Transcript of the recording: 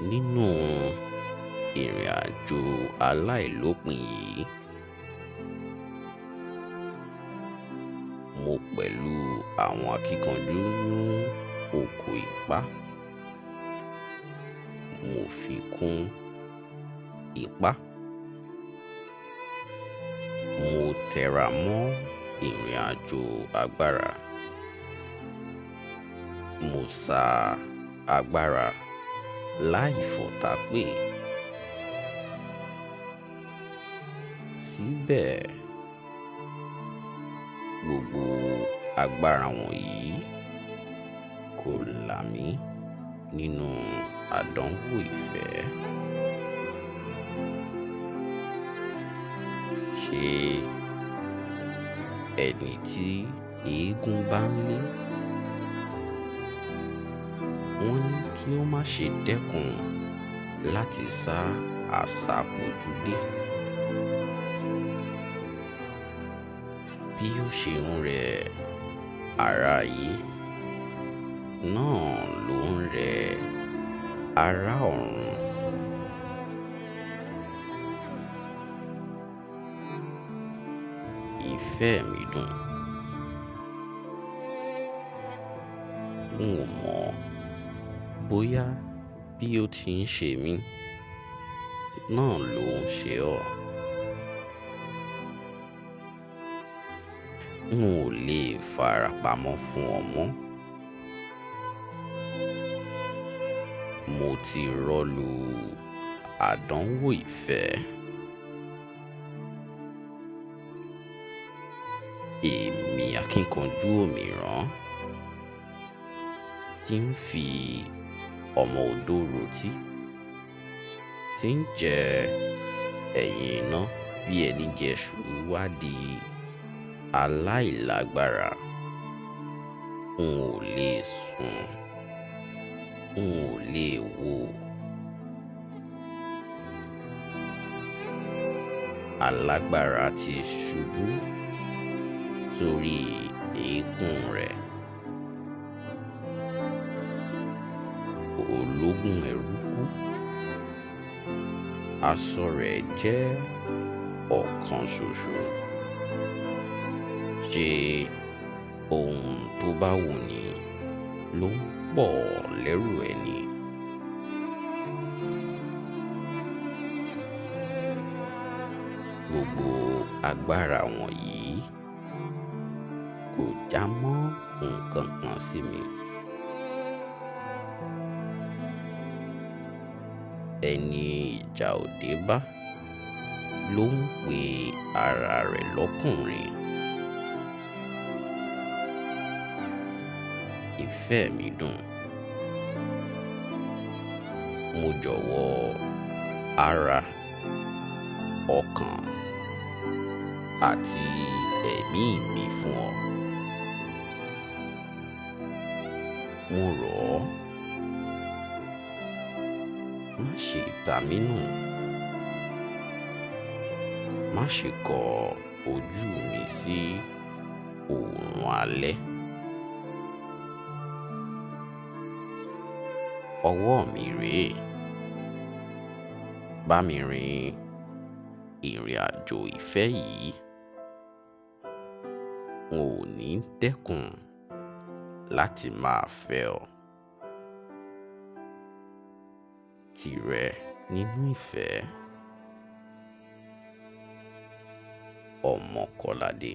Nínú ìrìn àjò aláìlópin yìí, mo pẹ̀lú àwọn akíkanjú ní oko ipá. Mo fi kún ipá. Mo tẹra mọ́ ìrìn àjò agbára. Mo sa agbára láì fọ̀tá pè. Síbẹ̀, gbogbo agbára wọ̀nyí kò là mí nínú àdánwò ìfẹ́. Ṣé ẹni tí eégún bá ń lé, wọ́n ní kí ó má ṣe dẹ́kun láti sá àsápojúdé. Bí ó ṣe ń rẹ ara ayé, náà ló ń rẹ ara ọ̀run. Ìfẹ́ mi dùn. N ò mọ̀ bóyá bí ó ti ń ṣe mí, náà ló ń ṣe ọ́. N ò lè farapamọ́ fún ọ mọ́. Mo ti rọ́lu àdánwò ìfẹ́. Èmi akíkanjú òmíràn tí ń fi ọmọ odó rotí, tí ń jẹ ẹ̀yìn iná bí ẹni jẹ iṣu wá di aláìlágbára. N ò lè sùn, n ò lè wò. Alágbára ti ṣubú sórí eékún rẹ̀. Ológun ẹrú kú. Aṣọ rẹ̀ jẹ́ ọ̀kan ṣoṣo. Ṣé ohun tó bá wù ní ló ń pọ̀ lẹ́rù ẹni? Gbogbo agbára wọ̀nyí kò jámọ́ nǹkan kan sí mi. Ẹni ìjà òde bá ló ń pe ara rẹ̀ lọ́kùnrin. Ìfẹ́ mi dùn. Mo jọ̀wọ́ ara, ọkàn àti ẹ̀mí mi fún ọ. Mo rọ̀ ọ́, má ṣe ta mí nù. Má ṣe kọ ojú mi sí òórùn alẹ́. Ọwọ́ mi rè é. Bá mi rin ìrìn àjò ìfẹ́ yìí. N ò ní dẹ́kun láti máa fẹ́ ọ. Tìrẹ nínú ìfẹ́. Ọmọkọ́ládé.